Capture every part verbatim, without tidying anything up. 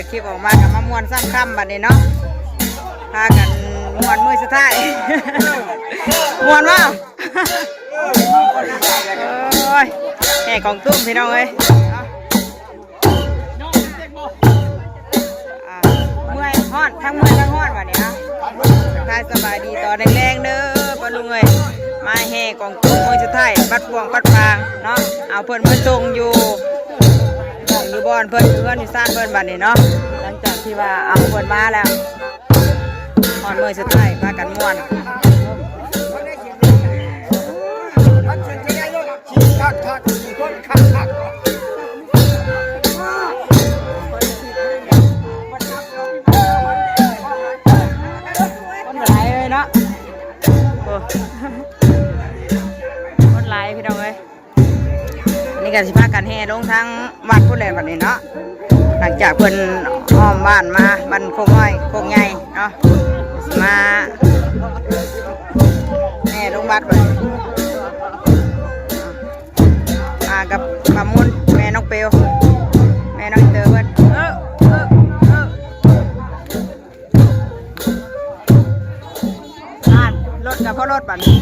คลิปออกมากับมาม่วนซ้ำค่ำบัดนี้เนาะ พากันม่วนมื้อสุดท้าย ม่วนบ่ โอ้ย แห่กองตุ้มพี่น้องเอ้ย เนาะ อ่า เมื่อยฮ้อน ทั้งเมื่อยทั้งฮ้อนบัดนี้นะ ทักทายสบายดีตอนแรงๆเด้อป้าลุงเอ้ย มาแห่กองตุ้มมื้อสุดท้าย ปัดป่วงปัดปางเนาะ เอาเพิ่นมาส่งอยู่ หม่องอยู่บ่อนเพิ่น อยู่เฮือนอยู่ซ่านเพิ่นบัดนี้เนาะ หลังจากที่ว่าเอาเพิ่นมาแล้ว ฮอดมื้อสุดท้ายพากันม่วน คักๆ คนหลายเลยเนาะ โอ้ คนหลายพี่น้องเอ้ย อันนี้ก็สิพากันแห่ลงทางวัดพุ้นแหละบัดนี้เนาะ หลังจากเพิ่นอ้อมบ้านมา บ้านโคกน้อย โคกใหญ่เนาะ มาแห่ลงวัดบัดนี้ มากับป้ามุน แม่น้องเปลว แม่น้องเตอเพิ่น เออ เออ เออ อ่านรถกับพ่อรถบัดนี้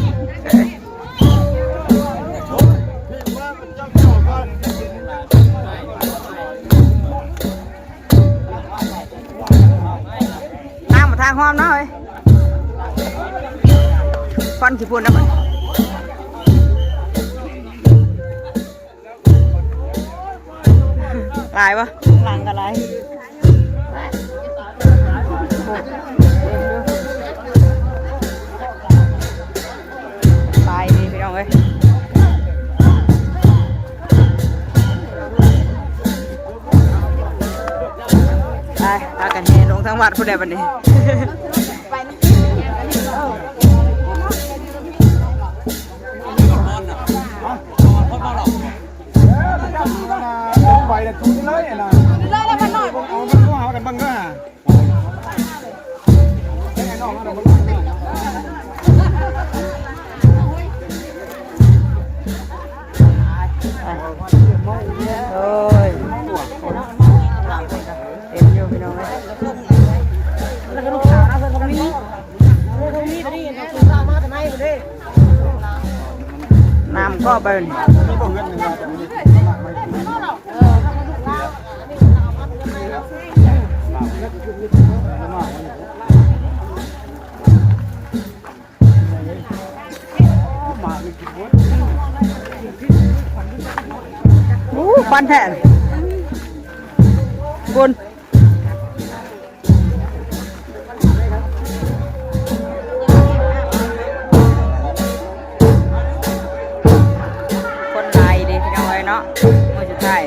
ทางมาทางห้อมเนาะเฮ้ย ฟันขี้พุ่นนะบัด หลายวะ หลังก็หลาย หลายดีพี่น้องเอ้ย ไป พากันแห่ลงทางวัดพุ้นแหละบัดนี้ ไปละทุนเลยนะ เอามาเข้าหากันบ้างก็หา โอ้ย เต็มอยู่พี่น้องเอ้ย แล้วก็ลูกสาวนะเพื่อนพวกนี้ น้ำก็ไปนี่ อู้ ควันแท้ คุณ คนหลายเด้พี่น้องเอ้ยเนาะ มื้อสุดท้าย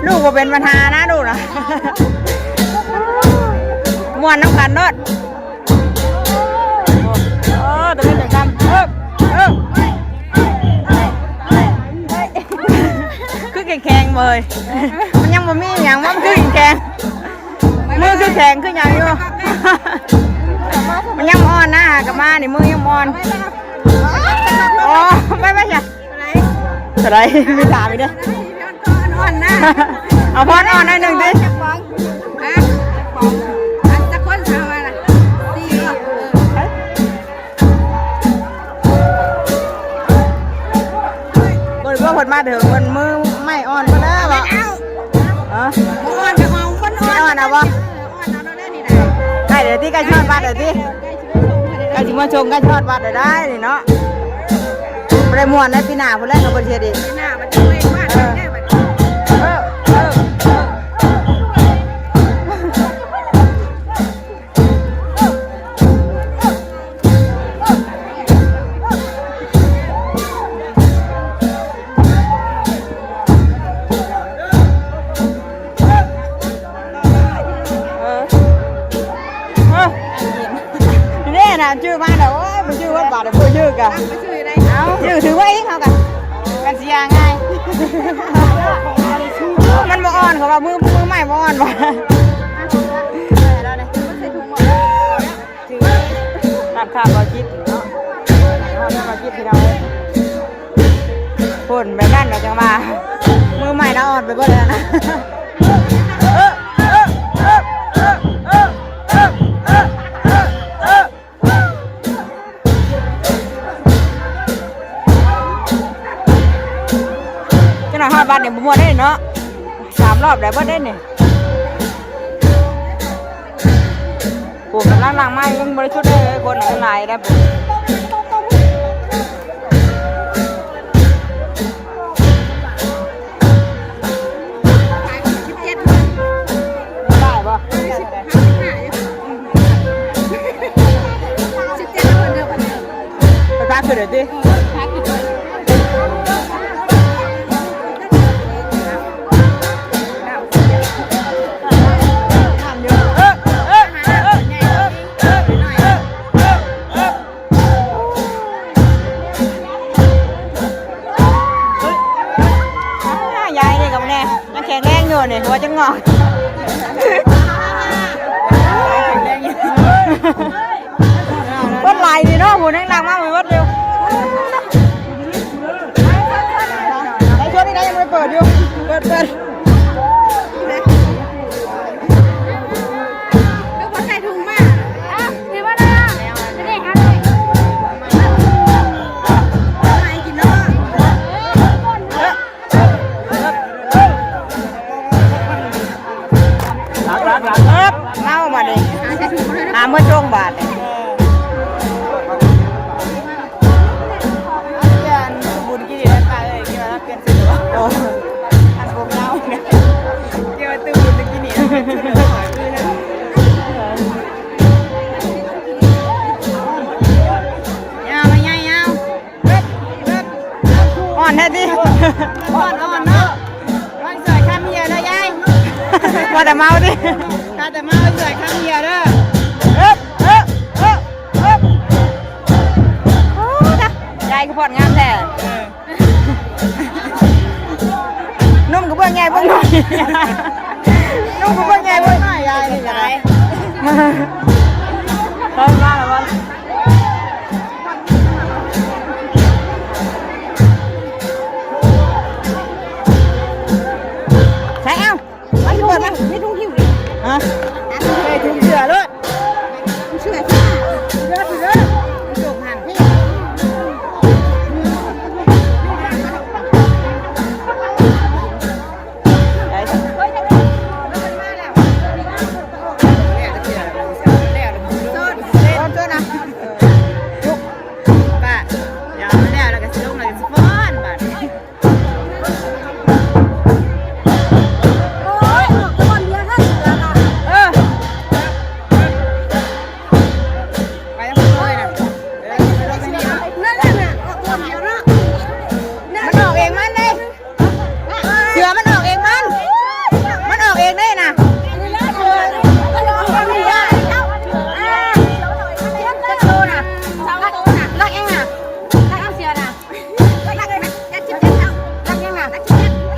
ลูกบ่เป็นปัญหานะลูกนะ ม่วนนำกันโลด เออ ตะเวนจังซั่น เออ เออ คือแข็งๆเว้ย มันยังบ่มีหยัง มันคือแข็งๆ มือคือแข็งคือหยังอยู่ มันยังบ่อ่อนนะ หากะมานี่ มือยังบ่อ่อน โอ้ ไปไปจ้ะ อะไร มีถามอีกเด้อ อ่อนนะ เอาพรอ่อนหน่อยหนึ่งสิ ฮะ อันจะคนสาวอะไร สี่ เออ บ่ได้ว่าเพิ่นมาเถอะ เพิ่นมือไม่อ่อนเพิ่นแล้วบ่ เอา ฮะ บ่อ่อนก็เอาคนอ่อน ไม่อ่อนเอาบ่ เออ อ่อนเอาแล้วนี่นะ ใกล้เดี๋ยวที่ใกล้สิฮอดวัดเดี๋ยวที่ ใกล้สิมาชมใกล้สิฮอดวัดเดี๋ยวได้นี่เนาะ บ่ได้ม่วนได้ปีหน้าพุ่นแหละก็บ่เสียดี ปีหน้ามันจะไปวัดแน่บัดนี้ เออ เออ เออ เออ เออ นี่นะชื่อมาแล้ว โอ้ย มันชื่อวัดบาท เดี๋ยวพูดชื่อกะ เอา ชื่อถือไว้เขากะ กันสิยาง่าย มันบ่อ่อนเขาว่ามือ มือใหม่บ่อ่อนว่ะ ข้ามบ่คิดเนาะ ข้ามบ่คิดพี่น้อง ฝนแบบนั้นเราจังว่า มือใหม่เราอ่อนไปเบิดแล้วนะ จังหน่อยฮอดบ้านเนี่ยบ่ม่วนได้เนาะ สามรอบแล้วบ่ได้เนี่ย โอ้ กำลังล้างไม้ยังบ่ได้ชุดเลย คนหลายแล้ว สิบเจ็ด ได้บ่ สิบห้า สิบเจ็ด คนเดียวกันเด้อ ไปพักคือเดี๋ยวดิ ยายนี่กับแน่ยังแข็งแรงอยู่นี่ หัวจะงอก เพิ่นหลายดีเนาะ ผู้นั่งหลังมาเหมือนวัดเดียว ไอ้ช่วงนี้นะยังไม่เปิดอยู่ เปิด เปิด ดูพอใส่ถุงมา อ้าว ถือว่าได้อ่ะ จะได้หาเลย อะไรกินเนาะ หลังหลังหลังครับ เมามาดิ หาเมื่อช่วงบาทเนี่ย เปลี่ยนบุญกินดีแล้วค่ะเอ้ย กินมาแล้วเปลี่ยนชุดแล้ว โอ้ อันพวกเมาเนี่ย เกี่ยวกับตื่นบุญกินนี่ ยาวมาใหญ่ยาว อ่อนแท้ติ อ่อนอ่อนเนาะ วันสวยคำเหียเด้อยาย ว่าแต่เมาติ ถ้าแต่เมาวันสวยคำเหียเด้อ เอิบ เอิบ เอิบ เอิบ โอ้ ยายคือผ่อนงามแท้ เออ นุ่มกระเบื้องใหญ่เบื้องน้อย นุ่มกระเบื้องใหญ่เบื้องน้อย ยายนี่ก็ได้ เฮ้ย มาแล้ววะ ใส่เอา ไม่ถุง เปิดมา ไม่ถุงหิ้วดิ ฮะ ใส่ถุงเสื้อเลย เสื้อที่เสื้อที่เสื้อ จบหัน โทษนะ ป้า เดี๋ยวแล้ว แล้วก็สิลง แล้วก็สิฟ้อนบาดนี้ โอ้ย ออกก่อนเดี๋ยวถ้าเสือค่ะ เออ ไปทั้งคู่เลยนะ เออ นั่นแหละน่ะ ออกก่อนเดี๋ยวเนาะ มันออกเองมันเลย เสือมันออกเองมัน มันออกเองได้น่ะ รักเองน่ะ รักเองเสือน่ะ รักยังน่ะ รักยังน่ะ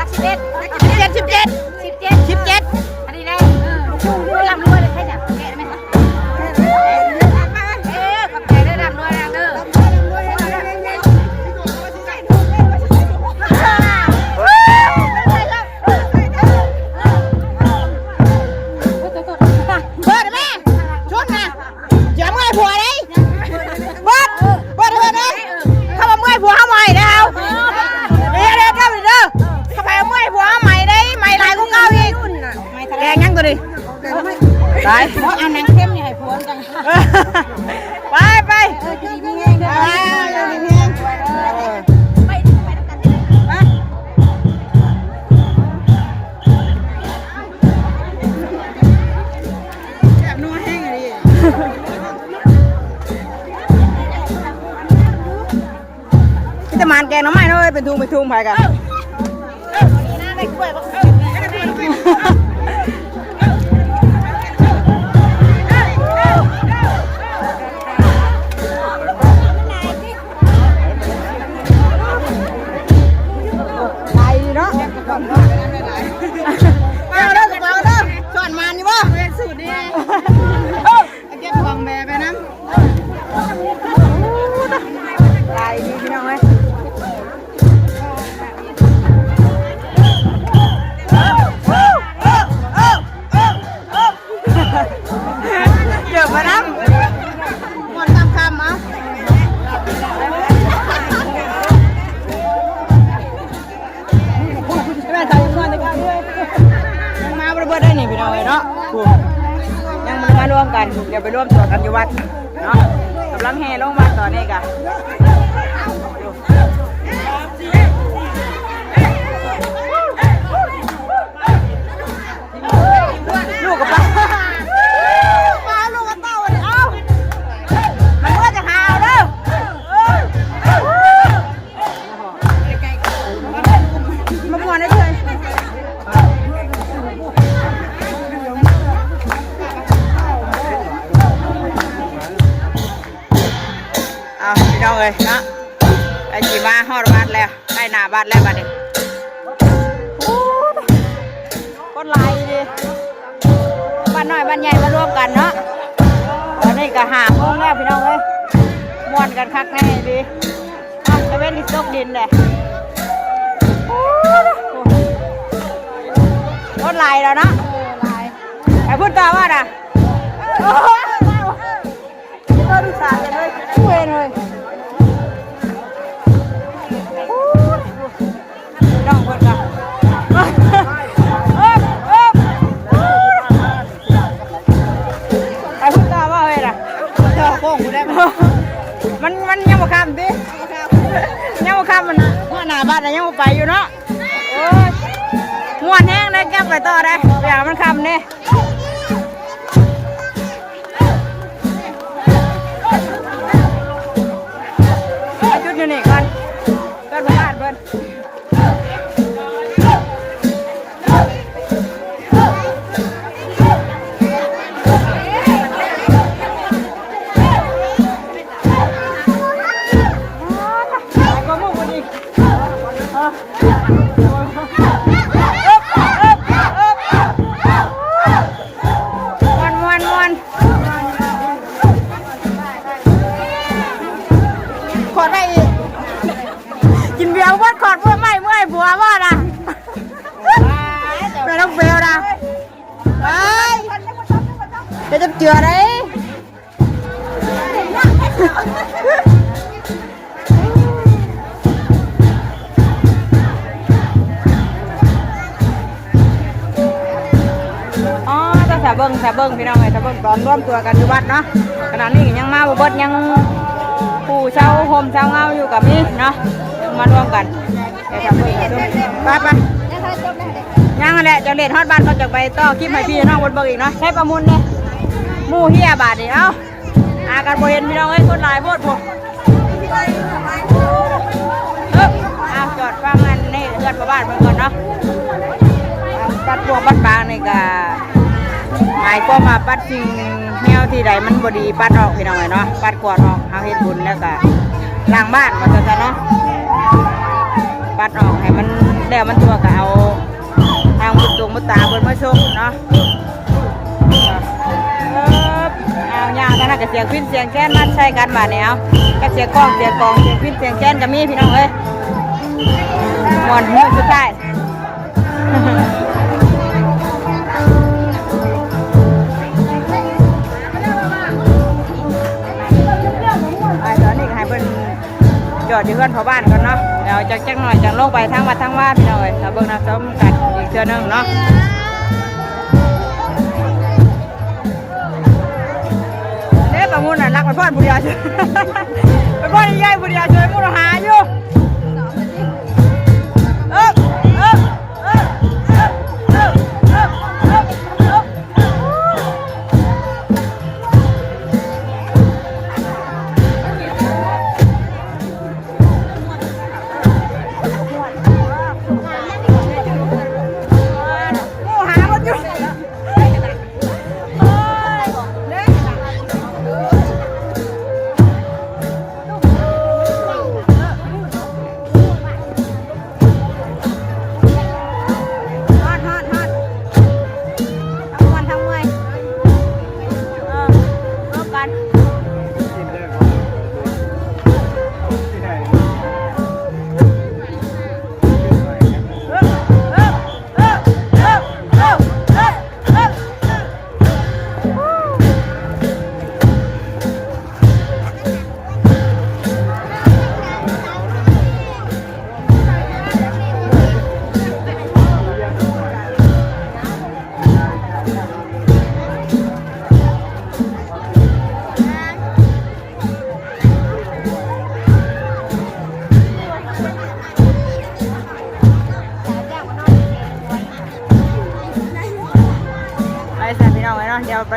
รักสิบเอ็ด รักสิบเอ็ด สิบเจ็ด สิบเจ็ด สิบเจ็ด อันนี้ได้ เออ ร่ำรวยเลยใช่ไหม เออ ขอบใจเด้อ ร่ำรวยนะเด้อ เบิดแม่ ชุดน่ะ อย่าเมื่อยผัวเด้ เบิด เบิด เบิดเด้ เข้ามาเมื่อยผัวเฮาใหม่เด้อ เดี๋ยว เดี๋ยว เดี๋ยว เดี๋ยว เข้าไปเมื่อยผัวเฮาใหม่เด้ ใหม่หลายกว่าเก่าอีก แดงยังตัวนี้ ตาย เอาหนังเข้มนี่ให้ผัวกัน ไป ไป เออ อยู่ดีมีแฮงเด้อ ไป อยู่ดีมีแฮง เออ ไป ไปนำกันเด้อ ไป แซ่บนัวแฮงอีหลี มีแต่หมานแกงหน่อไม้เนาะเอ้ย เป็นทุงเป็นทุงไปกัน ไปเนาะ เอาเด้อกระเป๋าเด้อ สอนหมานอยู่บ่ เฮ็ดสูตรนี่ เก็บของแบไปนำ เอาเลยเนาะ ยังบ่ได้มารวมกัน เดี๋ยวไปรวมตัวกันอยู่วัดเนาะ กำลังแห่ลงวัดตอนนี้กะ ลูกกับป้า ป้าลูกกับเต้าวันนี้ เอ้า มันก็จะหาเอาเด้อ มาม่วนได้เลย เอาพี่น้องเอ้ยเนาะ ไอ้สิมาฮอดวัดแล้ว ใกล้หน้าวัดแล้วบัดนี้ โอ้ คนหลายดี บ้านน้อยบ้านใหญ่มารวมกันเนาะ ตอนนี้ก็ห้าโมงแล้วพี่น้องเอ้ย ม่วนกันคักแน่ดี เอ้า ตะเวนที่ตกดินเลย โอ้ รถหลายแล้วเนาะ เออ หลาย ไปพูดต่อว่าน่ะ โอ้ ต้นสาดเลย เว้ยเลย น้องเพิ่นก็ เอิบ เอิบ ไปพูดต่อว่าเฮ้ยน่ะ ต่อโค้งพู้นได้ มัน มันยังบ่ค่ำติ ยังบ่ค่ำมัน หัวหน้าบ้านน่ะยังบ่ไปอยู่เนาะ โอ้ย ม่วนแฮงได้กลับไปต่อได้ อย่างมันค่ำเด้ เอาจุดอยู่นี่ก่อน ก่อนบ่พลาดเพิ่น หลายกว่าหมู่คนอีก เออ ม่วน ม่วน ม่วน ขอดไปอีก กินเบียร์เบิดขอดเพื่อไม่เมื่อยผัวว่านะ แม่น้องเบลนะ ไป จะจับเจือได้ อ๋อ ถ้าสาเบิ่ง สาเบิ่ง พี่น้องเอ้ย สาเบิ่งตอนรวมตัวกันอยู่วัดเนาะ ขณะนี้ยังมาบ่เบิด ยังผู้เช่าโฮมเช่าเงาอยู่กับนี่เนาะ มารวมกัน ไปทำบุญกันดู ไปไป ยังนั่นแหละ จังเด็ดฮอดบ้านเขาจะไปต่อคลิปให้พี่น้องเพิ่นเบิ่งอีกเนาะ ใช้ประมูลเนี่ย หมู่เฮียบาดนี่ เอ้า หากันบ่เห็นพี่น้องเอ้ย คนหลายโพดพุ้น เอิบ เอาจอดฟังอันนี้เฮือนพ่อบ้านเพิ่นก่อนเนาะ ปัดพวกปัดปางนี่ก็ หมายความว่าปัดสิ่งแนวที่ใดมันบ่ดีปัดออกพี่น้องเอ้ยเนาะ ปัดกวาดออก เฮาเฮ็ดบุญแล้วก็ล้างบ้านว่าซั่นซะเนาะ ปัดออกให้มันแล้วมันทั่วก็เอาทางบุญตรงบุญตาเพิ่นมาส่งเนาะ เอิบ เอาย่างกันนะก็เสียงพิณเสียงแคนมาใส่กันบาดนี้ เอา กับเสียงกลองเสียงกลองเสียงพิณเสียงแคนก็มีพี่น้องเอ้ย ม่วนมื้อสุดท้าย ไปตอนนี้ก็ให้เพิ่นจอดอยู่เฮือนพ่อบ้านก่อนเนาะ เดี๋ยวจักจักหน่อยจังลงไปทางวัดทางวาพี่น้องเอ้ย มาเบิ่งมาชมกันอีกเทื่อหนึ่งเนาะ เด้ประมูลน่ะ รักไปพ่อนผู้เดียว ไปพ่อนยายผู้เดียว ช่วยมูลหาอยู่ เอิบ เอิบ เอิบ เอิบ เอิบ เอิบ เอิบ เอิบ หามันอยู่ เ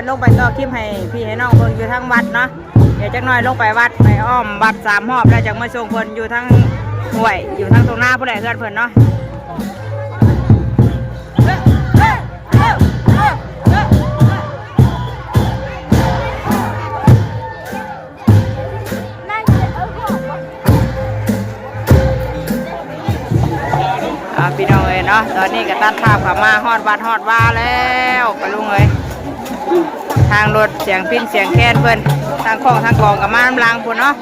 ลงไปต่อคลิปให้พี่ให้น้องเบิ่งอยู่ทางวัดเนาะ เดี๋ยวจักหน่อยลงไปวัด ไปอ้อมวัดสามรอบแล้วจังมาส่งเพิ่นอยู่ทางห้วย อยู่ทางตรงหน้าผู้ใดเฮือนเพิ่นเนาะ อ่าพี่น้องเอ้ยเนาะ ตอนนี้ก็ตัดภาพกลับมาฮอดวัดฮอดวาแล้วปะลุงเอ้ย ทางรถเสียงพิณเสียงแคนเพิ่น ทางของทางกองก็มานำหลังพุ้นเนาะ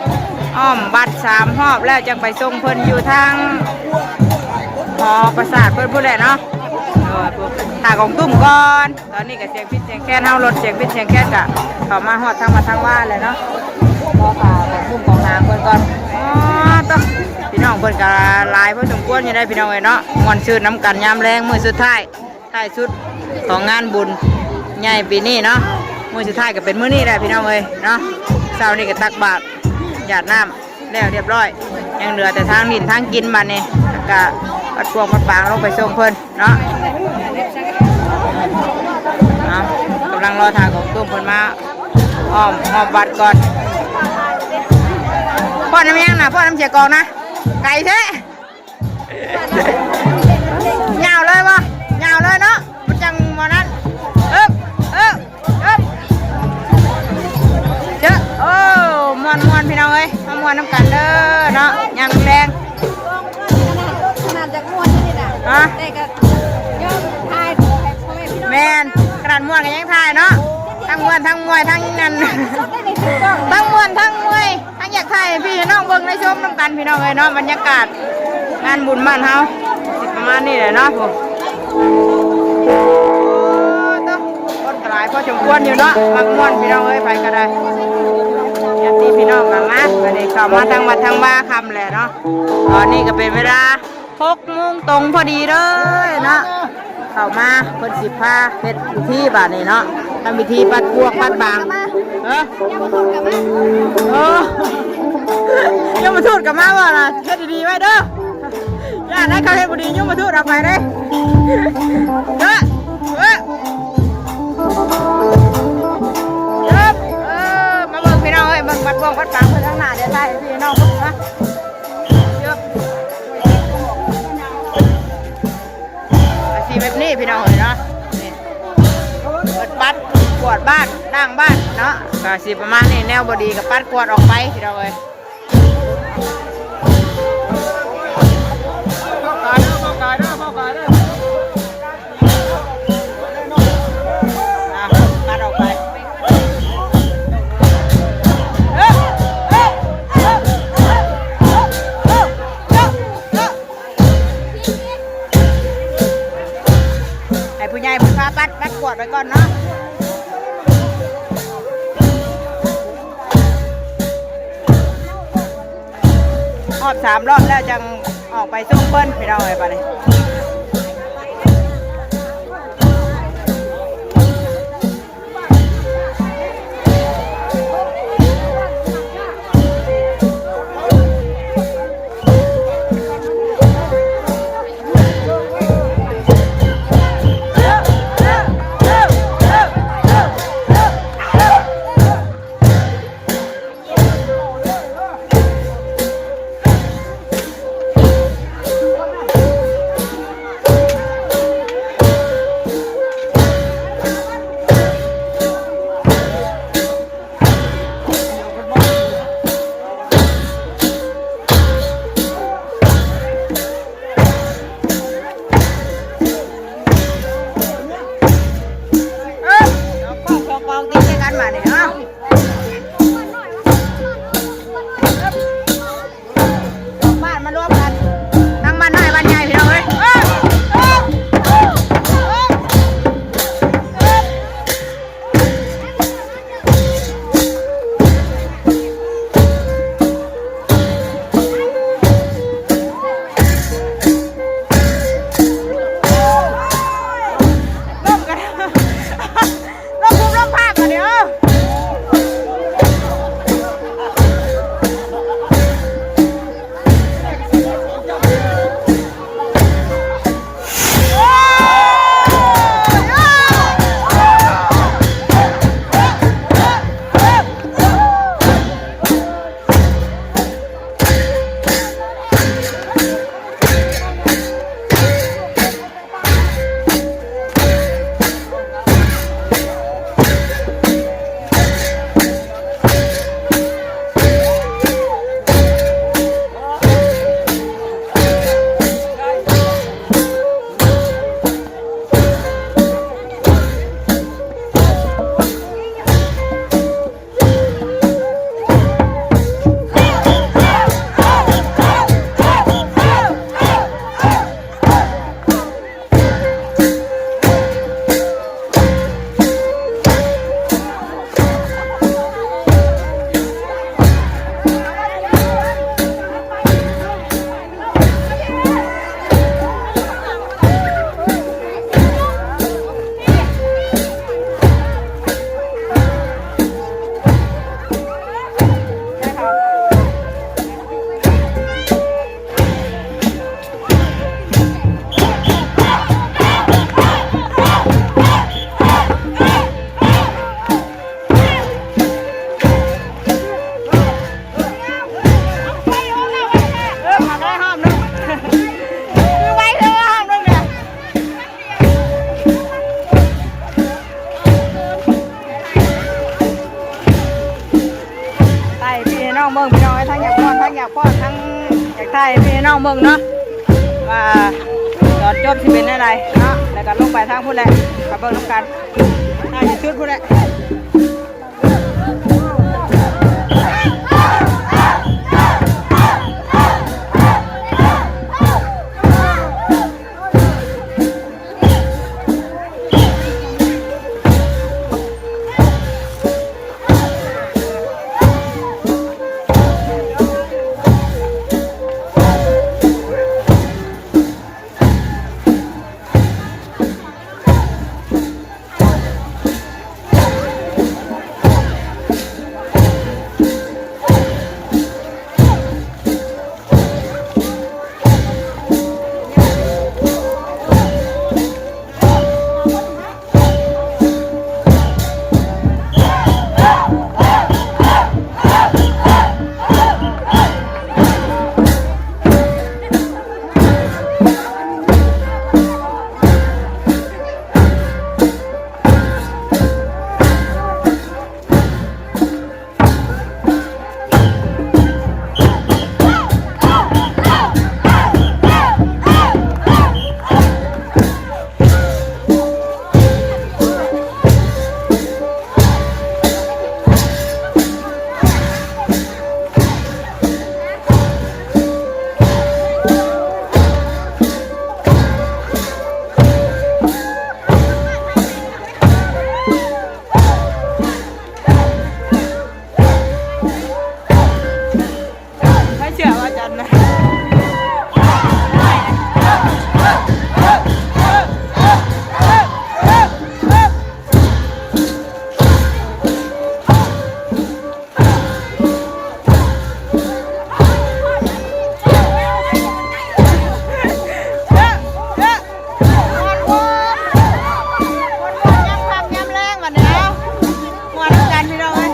อ้อมวัดสามรอบแล้วจังไปส่งเพิ่นอยู่ทางหอประสาทเพิ่นพุ้นแหละเนาะ โดยพุ้น ถ่ากองตุ้มก่อน ตอนนี้ก็เสียงพิณเสียงแคนเฮารถเสียงพิณเสียงแคนก็เข้ามาฮอดทางวัดทางวาแล้วเนาะ รอถ่ากองตุ้มกองหางเพิ่นก่อน อ๋อ ต้อง พี่น้องเพิ่นก็หลายพอสมควรอยู่ได้พี่น้องเอ้ยเนาะ ม่วนซื่นนำกันยามแลงมื้อสุดท้าย ท้ายสุดของงานบุญใหญ่ปีนี้เนาะ มื้อสุดท้ายก็เป็นมื้อนี้แหละพี่น้องเอ้ยเนาะ เช้านี้ก็ตักบาตรหยาดน้ำแล้วเรียบร้อย ยังเหลือแต่ทางหลิ้นทางกินบัดนี้ แล้วก็ปัดพวงปัดปางลงไปส่งเพิ่นเนาะ เอา กำลังรอถ่ากองตุ้มเพิ่นมาอ้อม อ้อมวัดก่อน ป้อนน้ำยังนะ ป้อนน้ำเสียกองนะ ไก่แท้ ยาวเลยบ่ ยาวเลยเนาะ มันจังหมอนั้น เอิบ เอิบ เอิบ เจ้อ โอ้ ม่วนๆ พี่น้องเอ้ย มาม่วนนำกันเด้อเนาะ ยามแลง ขนาดจากม่วนนี่นะ ฮะ แต่ก็ยอมถ่ายให้พ่อแม่พี่น้อง แม่น ขนาดม่วนก็ยังถ่ายเนาะ ทั้งม่วนทั้งมวยทั้งนั่น ทั้งม่วนทั้งมวย ทั้งอยากถ่ายให้พี่ให้น้องเบิ่งได้ชมนำกันพี่น้องเอ้ยเนาะ บรรยากาศงานบุญบ้านเฮา สิประมาณนี้แหละเนาะผม โอ้ ต้อง คนก็หลายพอสมควรอยู่เนาะ มักม่วนพี่น้องเอ้ย ไปก็ได้ ญาติพี่น้องมา มา วันนี้เข้ามาทางวัดทางวาค่ำแหละเนาะ ตอนนี้ก็เป็นเวลาหกโมงตรงพอดีเลยเนาะ เข้ามาเพิ่นสิพาเฮ็ดพิธีบาดนี้เนาะ ทำพิธีปัดกวกปัดบาง เออ ยังมาถูกกันไหม เออ ยังมาถูกกันมาบ่ล่ะ เฮ็ดดีๆไว้เด้อ ย่านให้เขาเฮ็ดบ่ดียังมาถูกเอาไปเด้อ เออ เออ เออ เออ มาเบิ่งพี่น้องเอ้ย เบิ่งปัดกวกปัดบางเพิ่นข้างหน้า เดี๋ยวถ่ายให้พี่น้องเบิ่งนะ เยอะ อาชีพแบบนี้พี่น้องเอ้ยเนาะ นี่ ปัดกวาดบ้าน ล้างบ้านเนาะ ก็สิประมาณนี้ แนวบ่ดีก็ปัดกวาดออกไปพี่น้องเอ้ย เข้ากายเด้อ เข้ากายเด้อ เข้ากายเด้อ อ่ะ ปัดออกไป ให้ผู้ใหญ่เพิ่นพาปัด ปัดกวาดไปก่อนเนาะ ฮอดสามรอบแล้วจังออกไปส่งเพิ่นพี่น้องเอ้ย บัดนี้ ทั้งอยากม่วนทั้งอยากฟ้อนทั้งอยากถ่ายให้พี่น้องเบิ่งเนาะ ว่าตอนจบสิเป็นแนวใดเนาะ แล้วก็ลงไปทางพุ้นแหละ ก็เบิ่งนำกัน ถ่ายที่สุดพุ้นแหละ ไม่เชื่อว่าจันนะ ม่วนม่วน ม่วนม่วนยามค่ำยามแลงบัดนี้ ม่วนกันพี่น้องเอ้ย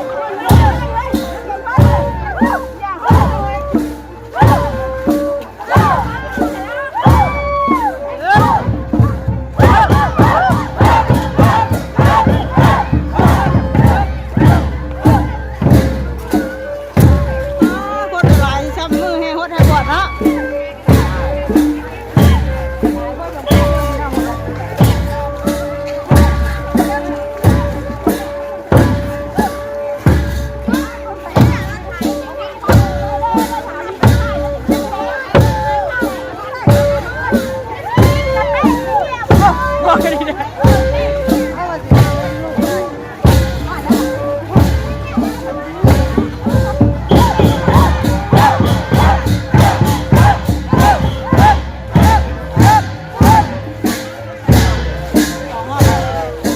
คนหลายซ้ำมือให้หดให้ปวดเนาะ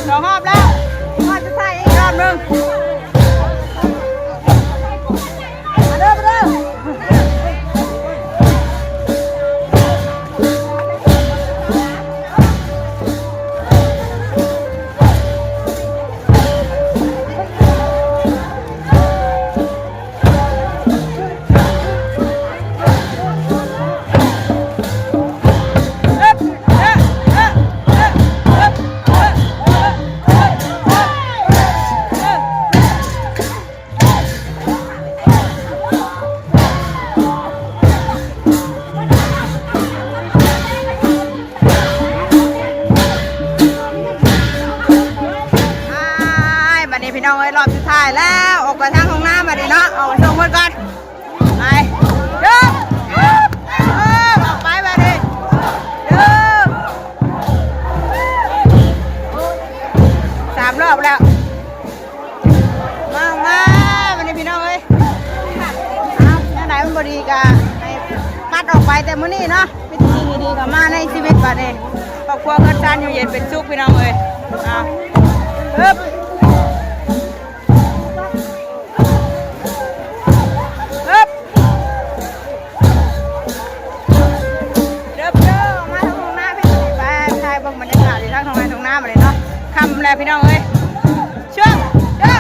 สองรอบแล้ว รอบสุดท้ายอีกรอบหนึ่ง มาเด้อ มาเด้อ อ้าย บัดนี้พี่น้องเอ้ย รอบสุดท้ายแล้ว ออกไปทางห้องน้ำบัดนี้เนาะ ออกไปส่งเพิ่นก่อน ไป เด้อ เออ ออกไปบัดนี้ เด้อ สามรอบแล้ว มา มา บัดนี้พี่น้องเอ้ย เอา แนวใดมันบ่ดีก็ให้ปัดออกไปแต่มื้อนี้เนาะ มีแต่สิ่งดีๆเข้ามาในชีวิตบัดนี้ ครอบครัวเฮือนซานอยู่เย็นเป็นสุขพี่น้องเอ้ย เอา เอิบ เอิบ เด้อ เด้อ มาทางห้องน้ำพี่น้อง ไปถ่ายเบิ่งบรรยากาศอยู่ทางห้องน้ำห้องน้ำบัดนี้เนาะ ค่ำแล้วพี่น้องเอ้ย เชื่อ เด้อ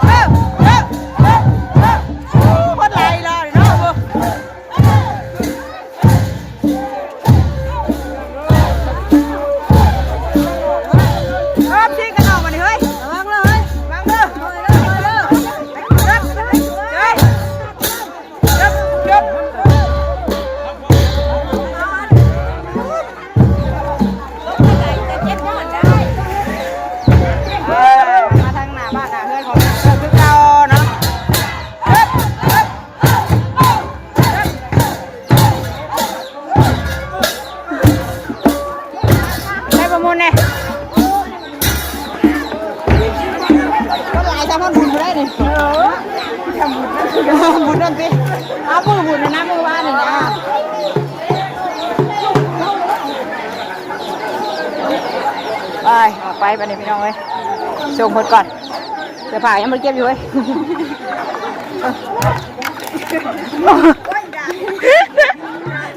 เด้อ เด้อ เด้อ เด้อ โอ้ คนหลายอีหลีเนาะ เริ่มชิงกันออกมาดิเฮ้ย ระวังเลยเฮ้ย ระวังเด้อ เฮ้ย เฮ้ย เฮ้ย เอามือบุญนะ มือวานนี่นะ ไป ออกไปบัดนี้พี่น้องเอ้ย ส่งเพิ่นก่อน เสื้อผ้ายังบ่ได้เก็บอยู่เว้ย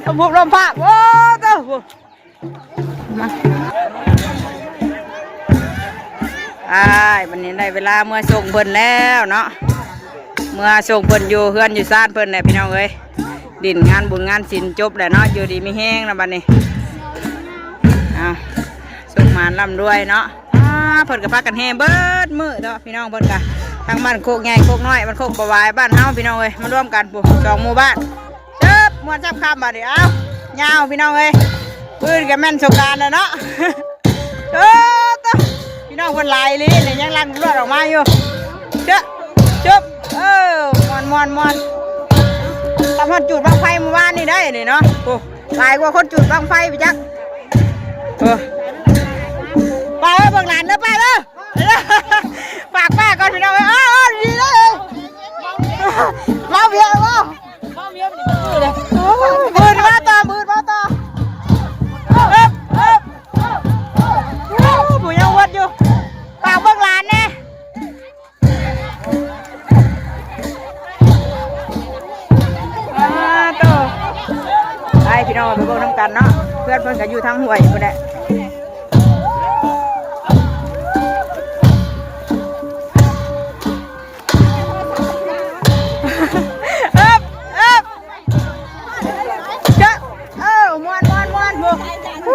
ลมพุบลมพาก โอ้ เต้า มา อ้าย บัดนี้ได้เวลาเมือส่งเพิ่นแล้วเนาะ เมือส่งเพิ่นอยู่เฮือนอยู่ซานเพิ่นแหละพี่น้องเอ้ย ดินงานบุญงานศีลจบแล้วเนาะ อยู่ดีมีแฮงแล้วบัดนี้ เอา สุขหมานร่ำรวยเนาะ อ่า เพิ่นก็พากันแห่เบิดมื้อเนาะพี่น้อง เพิ่นก็ทั้งบ้านโคกใหญ่โคกน้อย บ้านโคกบ่หวาย บ้านเฮาพี่น้องเอ้ย มารวมกันพุ้น สองหมู่บ้าน เอิบ ม่วนจับคำบัดนี้ เอ้า ยาวพี่น้องเอ้ย ปืนก็แม่นสงกรานต์แล้วเนาะ เออ ตะ พี่น้องเพิ่นหลายอีหลีนี่ ยังลันลวดออกมาอยู่ เจ้อ จบ เออ ม่วน ม่วน ม่วน ตำฮอดจูดบั้งไฟเมื่อวานนี่ได้นี่เนาะ โอ้ หลายกว่าคนจูดบั้งไฟไปจัก เออ ไปเด้อ เบิ่งหลานเด้อ ไปเด้อ ฝากป้าก่อนพี่น้องเอ้ย เออ เออ ดีเลย เมาเบียร์บ่ เมาเบียร์มันจะมืดเลย โอ้ย มืดมาต่อ มืดมาต่อ เอิบ เอิบ โอ้ย ผู้ยังวัดอยู่ ฝากเบิ่งหลานแน่ อ่า โต ไปพี่น้อง ไปเบิ่งนำกันเนาะ เพื่อนเพิ่นก็อยู่ทางห้วยพุ้นแหละ เอิบ เอิบ เจ้อ เออ ม่วน ม่วน ม่วน โอ้โห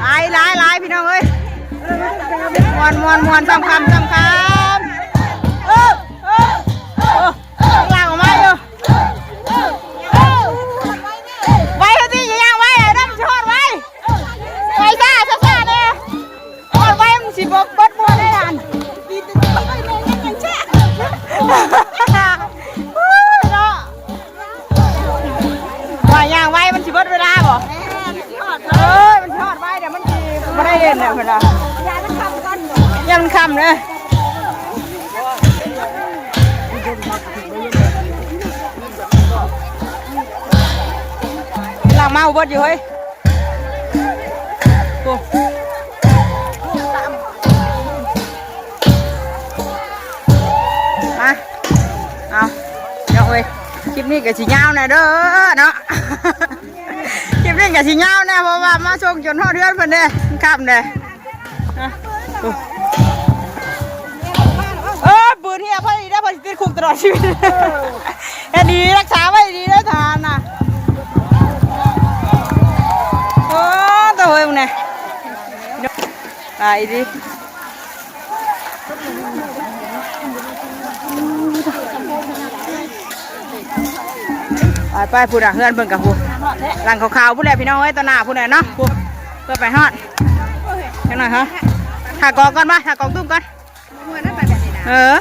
หลาย หลาย หลาย พี่น้องเอ้ย ม่วน ม่วน ม่วน สำคัญ สำคัญ เออ เออ เออ ข้างหลังออกมาอยู่ ไว้ให้ดี อย่าย่างไว้ ไอ้นั่นมันสิฮอดไว้ ไว้ซ่า ซ่า ซ่า เนี่ย ฮอดไว้มันสิบ่เบิดบ่ได้หั่น เนาะ ว่าย่างไว้มันสิเบิดเวลาบ่ เอ้ย มันสิฮอดไว้ เดี๋ยวมันสิบ่ได้เล่นแล้วเพิ่นว่า ย่านมันค่ำก่อน ย่านมันค่ำเด้อ หลังมาเบิดอยู่เฮ้ย โอ้ มา เอา เนาะเว้ย คลิปนี้ก็สิยาวแน่เด้อเนาะ คลิปนี้ก็สิยาวแน่ เพราะว่ามาส่งจนฮอดเฮือนเพิ่นเด้ ค่ำเด้ ฮะ โอ้ เออ ปืนเฮียพอดีได้ พอดีติดคุกตลอดชีวิต เฮ็ดดี รักษาไว้ดีเด้อ ทหารน่ะ โอ้ ตัวเฮ้ยมึงเนี่ย ตายดิ ไปไปพุ้นน่ะ เฮือนเพิ่นกะพุ้น หลังขาวๆพุ้นแหละพี่น้องเอ้ย ต่อหน้าพุ้นแหละเนาะพุ้น เพื่อไปฮอด จังหน่อยฮะ ถ่ายกองก่อนมา ถ่ายกองตุ้มก่อน เออ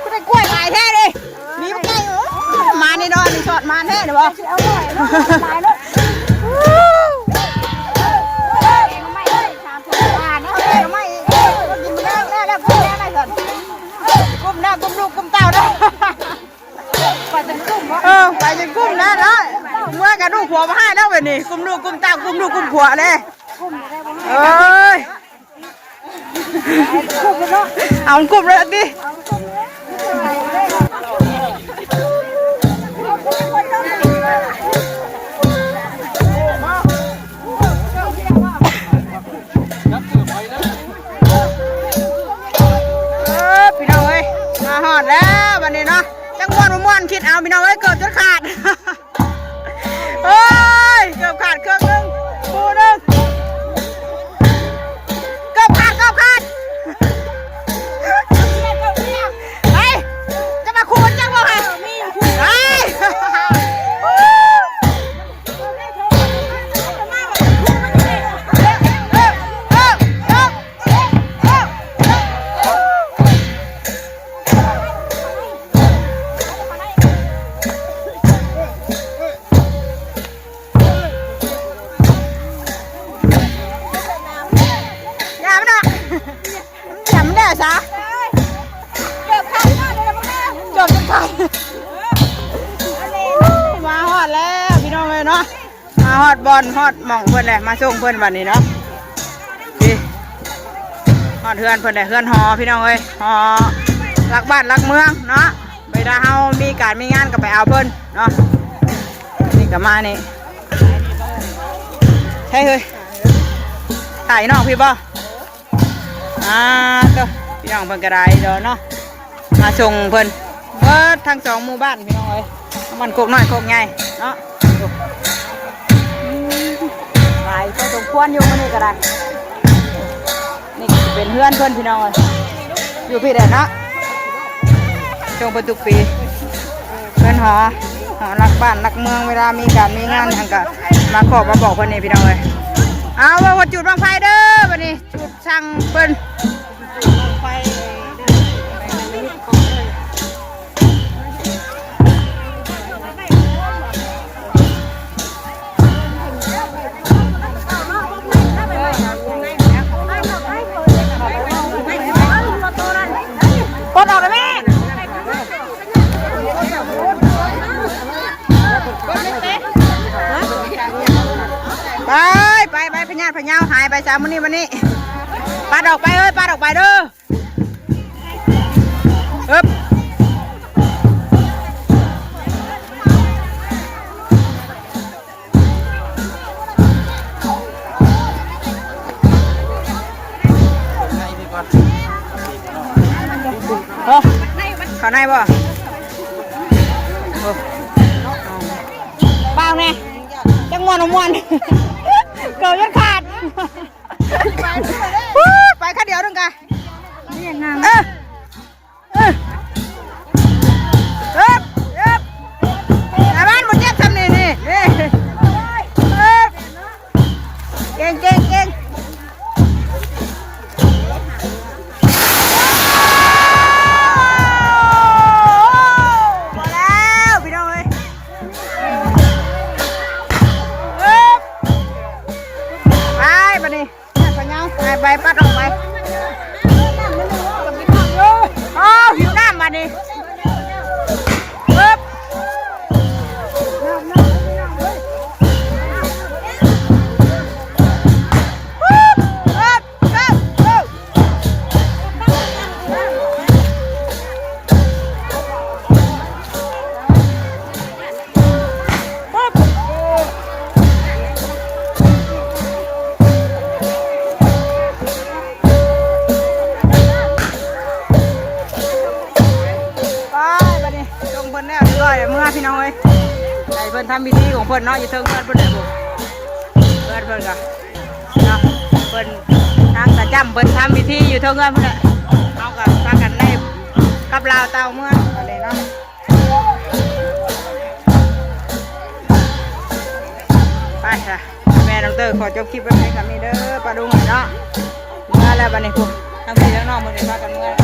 กูได้กล้วยหลายแท้เลย มีบักไก่เหรอ มาแน่นอน นี่สอดมาแท้เลยบ่ เอาหน่อยเนาะ หลายเนาะ เอาไม่อีก กินแล้ว แล้ว แล้ว แล้ว แล้ว แล้ว กุ้มหน้า กุ้มลูก กุ้มเต้านะ ไปจนกุ้มวะ เออ ไปจนกุ้มนะนะ เมื่อกันลูกผัวมาให้แล้วเว้ยนี่ กุ้มลูก กุ้มเต้า กุ้มลูก กุ้มผัวเลย เอ้ย เอามันกลุ่มเลยดิ เออ พี่น้องเอ้ย มาฮอดแล้วบัดนี้เนาะ จักม่วนบ่ม่วนคิดเอา พี่น้องเอ้ย เกือบจนขาด โอ้ย เกือบขาดเครื่องหนึง คู่หนึง เกือบขาด เกือบขาด เฮ้ย จะมาคู่กันจังบ่คะ เฮ้ย เ ไปซะ เกือบทันแล้วเดี๋ยวนะ เกือบจะทัน มาฮอดแล้วพี่น้องเอ้ยเนาะ มาฮอดบ่อนฮอดหม่องเพิ่นแหละ มาส่งเพิ่นบัดนี้เนาะ นี่ ฮอดเฮือนเพิ่นแหละ เฮือนหอพี่น้องเอ้ย หอรักบ้านรักเมืองเนาะ เวลาเฮามีการมีงานก็ไปเอาเพิ่นเนาะ นี่ก็มานี่ ใช่เฮ้ย ถ่ายนอกพี่บ่ อ่า โต พี่น้องเพิ่นก็ได้ดอกเนาะ มาส่งเพิ่นเบิดทั้งสองหมู่บ้านพี่น้องเอ้ย มันโคกน้อยโคกใหญ่เนาะ หลายพอสมควรอยู่มื้อนี้ก็ได้ นี่ก็สิเป็นเฮือนเพิ่นพี่น้องเอ้ย อยู่พี้แหละเนาะ ส่งเพิ่นทุกปี เฮือนหอ หอรักบ้านรักเมือง เวลามีการมีงานหยังก็มาขอมาบอกเพิ่นนี่พี่น้องเอ้ย เอาว่าว่าจุดบั้งไฟเด้อบัดนี้ จุดสั่งเพิ่น กดออกเลยแม่ ไป ไป ไป พญาติพะเยาหายไปซะมื้อนี้ มื้อนี้ ปัดออกไปเอ้ย ปัดออกไปเด้อ เอิบ โอ้ เข้าในบ่ โอ้ เปล่าแน่ จังม่วนบ่ม่วน เกิดจนขาด ไปคันเดียวนึงกะ เออ เออ เอิบ เอิบ หน้าบ้านบ่เจ็บซำนี่ นี่ นี่ เอิบ เก่ง เก่ง เก่ง พอแล้วพี่น้องเอ้ย เอิบ ไปบัดนี้ ไปเงา ไป ไป ปัดออกไป โอ้ หิวน้ำบัดนี้ ปึ๊บ ปึ๊บ ปึ๊บ ปึ๊บ ปึ๊บ ไปบัดนี้ ส่งเพิ่นแล้วเรียบร้อยแล้ว เมือพี่น้องเอ้ย ให้เพิ่นทำพิธีของเพิ่นเนาะ อยู่เทิงเฮือนเพิ่นแหละ เฮือนเพิ่นก็ เนาะ เพิ่น ทางตาจ้ำเพิ่นทำพิธีอยู่เทิงเฮือนเพิ่นแหละ เฮาก็พากันได้กลับลาวเต่าเมือบัดนี้เนาะ ไปค่ะ แม่น้องเตอร์ขอจบคลิปไว้เพียงเท่านี้เด้อ ป้าลุงเนาะ เมือแล้วบัดนี้พุ้น ทั้งพี่ทั้งน้องเพิ่นก็พากันเมือ